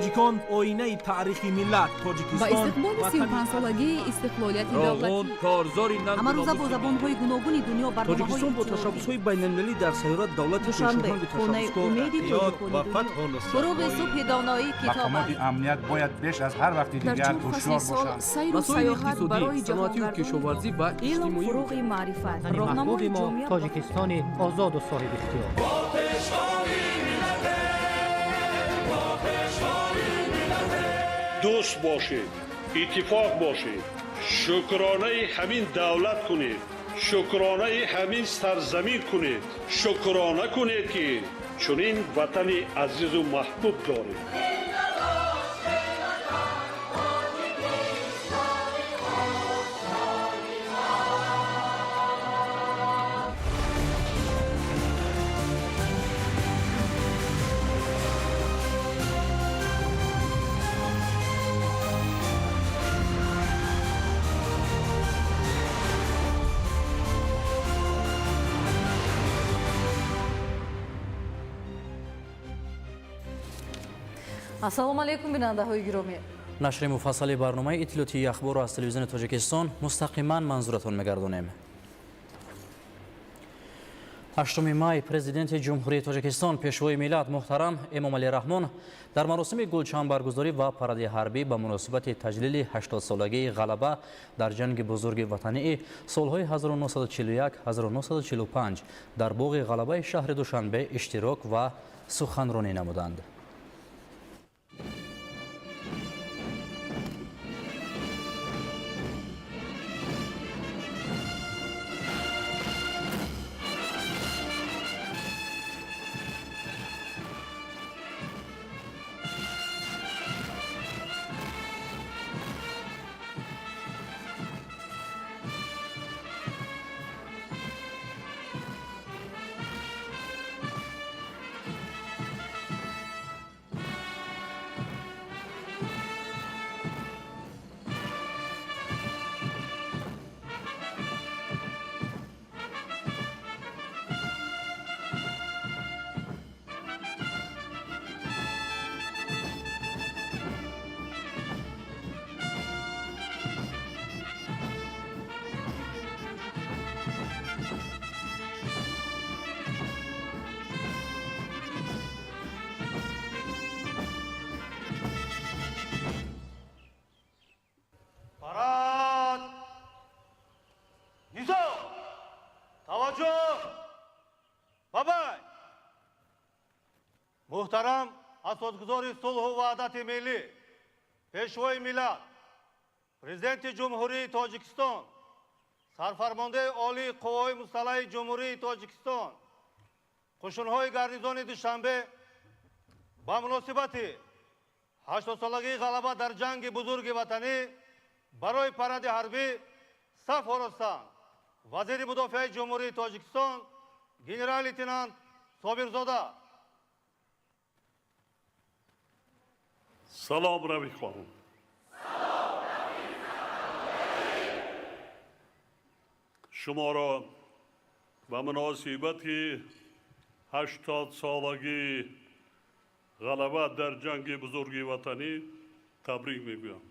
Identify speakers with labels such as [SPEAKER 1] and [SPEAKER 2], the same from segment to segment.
[SPEAKER 1] Тоҷикон оинаи таърихи миллат.
[SPEAKER 2] Ба
[SPEAKER 1] Тоҷикистон
[SPEAKER 2] истиқболи 35-солагии истиқлолияти
[SPEAKER 3] Роғун
[SPEAKER 2] давлатӣ
[SPEAKER 3] корзори нангу
[SPEAKER 4] Ҳамарӯза бо
[SPEAKER 3] номуси
[SPEAKER 4] забонҳои гуногуни дунё барномаҳои
[SPEAKER 5] Тоҷикистон бо
[SPEAKER 4] иттилоотӣ.
[SPEAKER 5] ташаббусҳои байналмилалӣ дар сайёра давлати
[SPEAKER 4] Душанбе,
[SPEAKER 5] пешоҳанги
[SPEAKER 4] хонаи
[SPEAKER 5] ташаббускор
[SPEAKER 4] умеди
[SPEAKER 6] ёд
[SPEAKER 4] тоҷикони
[SPEAKER 6] ва
[SPEAKER 4] дунё.
[SPEAKER 6] фатҳу
[SPEAKER 4] Фуруғи
[SPEAKER 6] нусратҳои
[SPEAKER 4] субҳи доноӣ китоб
[SPEAKER 7] Мақомоти
[SPEAKER 4] аст.
[SPEAKER 7] амният бояд беш аз ҳар вақти
[SPEAKER 2] дар
[SPEAKER 7] дигар
[SPEAKER 2] чор фасли
[SPEAKER 7] ҳушёр
[SPEAKER 2] сол
[SPEAKER 7] бошанд.
[SPEAKER 2] сайру
[SPEAKER 5] Масоили
[SPEAKER 2] саёҳат
[SPEAKER 5] иқтисодӣ,
[SPEAKER 2] барои
[SPEAKER 5] саноатию
[SPEAKER 2] ҷаҳонгардони
[SPEAKER 5] кишоварзӣ ва
[SPEAKER 4] Илм
[SPEAKER 5] иҷтимоӣ.
[SPEAKER 4] фуруғи маърифат,
[SPEAKER 8] Ватани
[SPEAKER 4] роҳнамои
[SPEAKER 8] маҳбуби мо
[SPEAKER 4] ҷомеа ба
[SPEAKER 8] Тоҷикистони озоду соҳибихтиёр.
[SPEAKER 9] Дӯст бошед, иттифоқ бошед, шукронаи ҳамин давлат кунед, шукронаи ҳамин сарзамин кунед, шукрона кунед, ки чунин ватани азизу маҳбуб доред.
[SPEAKER 10] Ассалому алайкум, бинандаҳои гиромӣ.
[SPEAKER 11] Нашри муфассали барномаи иттилоотии Ахборро аз Телевизиони Тоҷикистон мустақиман манзуратон мегардонем. 8 май Президенти Ҷумҳурии Тоҷикистон, Пешвои миллат муҳтарам Эмомалӣ Раҳмон дар маросими гулчанбаргузорӣ ва паради ҳарбӣ ба муносибати таҷлили 80-солагии ғалаба дар Ҷанги Бузурги Ватании солҳои 1941-1945 дар боғи Ғалабаи шаҳри Душанбе иштирок ва суханронӣ намуданд.
[SPEAKER 6] Парад! Низом! Таваҷҷӯҳ! Бабай! Муҳтарам Асосгузори сулҳу ваҳдати миллӣ, Пешвои миллат, Президенти Ҷумҳурии Тоҷикистон, Сарфармондаи Олии Қувваҳои Мусаллаҳи Ҷумҳурии Тоҷикистон, қушунҳои гарнизони Душанбе ба муносибати 80-солагии ғалаба дар Ҷанги Бузурги Ватанӣ барои паради ҳарбӣ саф оростанд. Вазири мудофиаи Ҷумҳурии Тоҷикистон генерал-лейтенант Собирзода.
[SPEAKER 9] Салом, рафиқон! Шуморо ба муносибати 80-солагии ғалаба дар Ҷанги Бузурги Ватанӣ табрик мегӯям.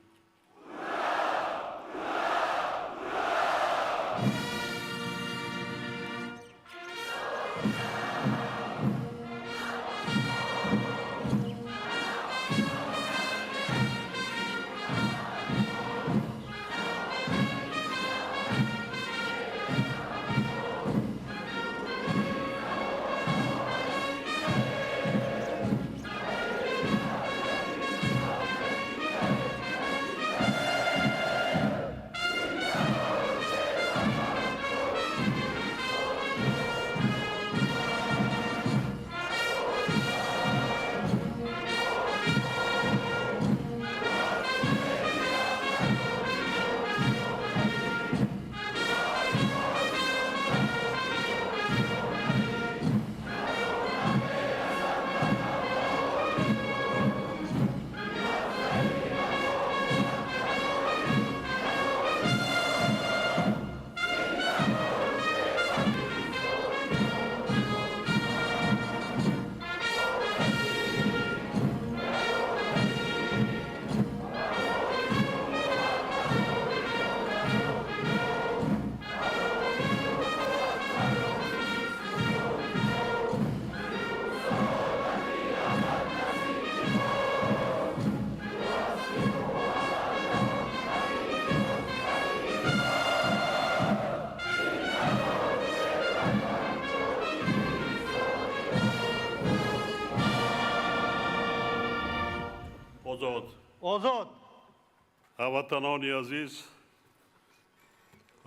[SPEAKER 9] Ҳамватанони азиз,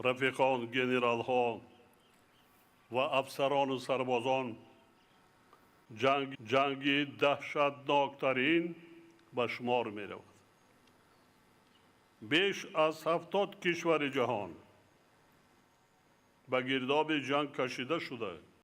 [SPEAKER 9] рафиқон, генералҳо ва афсарону сарбозон, ҷанг ҷанги даҳшатноктарин ба шумор меравад. Беш аз 70 кишвари ҷаҳон ба гирдоби ҷанг кашида шуда.